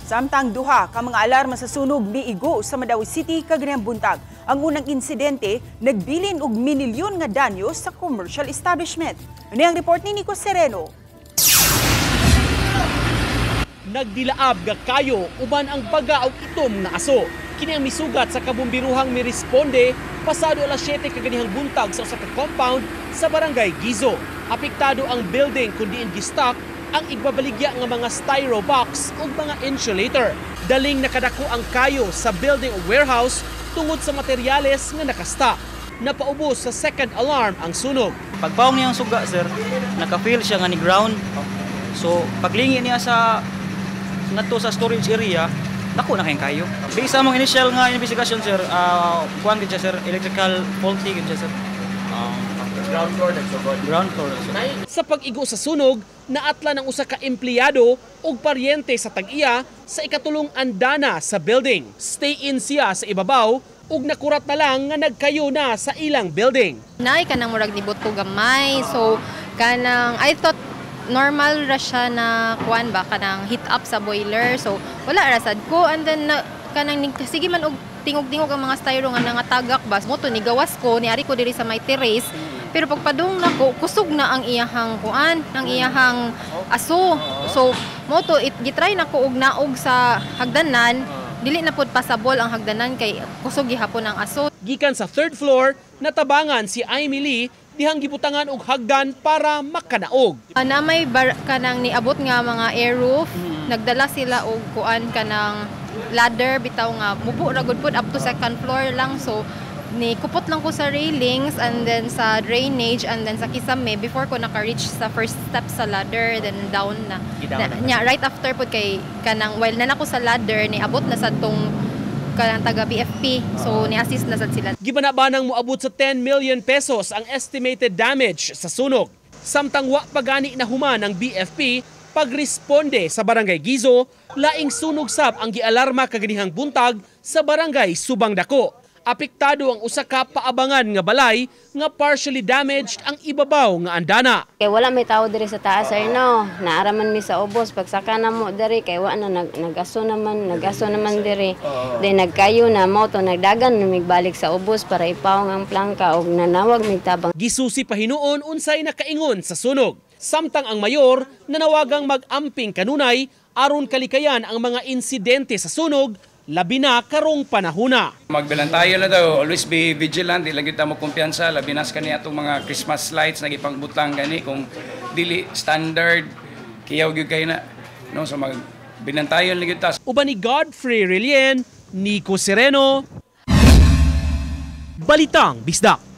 Samtang duha ka mga alarma sa sunog miigo sa Madawi City kaganihang buntag. Ang unang insidente nagbilin og minilyon nga danyo sa commercial establishment. Ani ang report ni Nico Sereno. Nagdilaab ga kayo uban ang baga og itom nga aso. Kini ang misugat sa kabumbiruhang miresponde pasado alas 7 kaganihang buntag sa usa ka compound sa Barangay Gizo. Apektado ang building kun diin gistock ang igbabaligya nga mga styro box ug mga insulator. Daling nakadako ang kayo sa building o warehouse tungod sa materyales nga nakastock. Napaubos sa second alarm ang sunog. Pagpaong niyang suga, sir, naka-feel siya nga ni ground. So, paglingi niya sa ngadto sa storage area, dako na kayong kayo. Based sa among initial nga investigation, sir, kuan gid siya, sir, electrical faulty gid siya, sir. Ground floor nagsugod. Ground floor, sir. Sa pag-igo sa sunog, naatla ng usa ka empleyado ug paryente sa tag-iya sa ikatulong andana sa building. Stay in siya sa ibabaw ug nakurat na lang nga nagkayo na sa ilang building. Nay kanang murag nibuto gamay. So kanang I thought normal ra siya na kuan ba, kanang heat up sa boiler. So wala ra sad ko, and then na, kanang sige man og tingog-tingog ang mga styro nga nangatagak ba. Mo to ni gawas ko, niari ko diri sa may terrace. Pero pagpadung nako, kusog na ang iyahang kuan, ang iyahang aso. So mo to it gitry nako og naog sa hagdanan, dili na pud pasabol ang hagdanan kay kusog gihapon ang aso. Gikan sa third floor, natabangan si Amy Lee dihang gibutangan og hagdan para makanaog. Na may kanang niabot nga mga air roof, nagdala sila og kuan kanang ladder bitaw nga mubo ra gud pud up to second floor lang. So ni kupot lang ko sa railings and then sa drainage and then sa kisame before ko naka-reach sa first step sa ladder, then down na. Gidown na. Nya, right after pud kay kanang while na nako sa ladder, niabot na sa tong kanang taga BFP, so ni-assist na sad sila. Gibanabanang moabot sa 10 million pesos ang estimated damage sa sunog. Samtang wa pa gani na human ang BFP pagresponde sa Barangay Gizo, laing sunog sab ang gialarma kaganihang buntag sa Barangay Subang Dako. Apektado ang usa ka paabangan nga balay nga partially damaged ang ibabaw nga andana. Kay wala may tao diri sa taas, sir, no. Naaraman mi sa ubos pagsaka na mo diri kay wa na nagaso naman, nagaso naman diri. Then nagkayo na mo to nagdagan na migbalik sa ubos para ipawong ang plangka og nanawag mig tabang. Gisusi pa hinuon unsay nakaingon sa sunog. Samtang ang mayor nanawagang mag-amping kanunay aron kalikayan ang mga insidente sa sunog, labi na karong panahuna. Magbilantayo na daw, always be vigilant, di lang gyud ta mo kumpiyansa, labi na sa kani atong mga Christmas lights na gipangbutang gani kung dili standard, kiyaw gyud kay na. No, so magbinantayon lang gyud ta. Uban ni Godfrey Relien, Nico Sereno, Balitang Bisdak.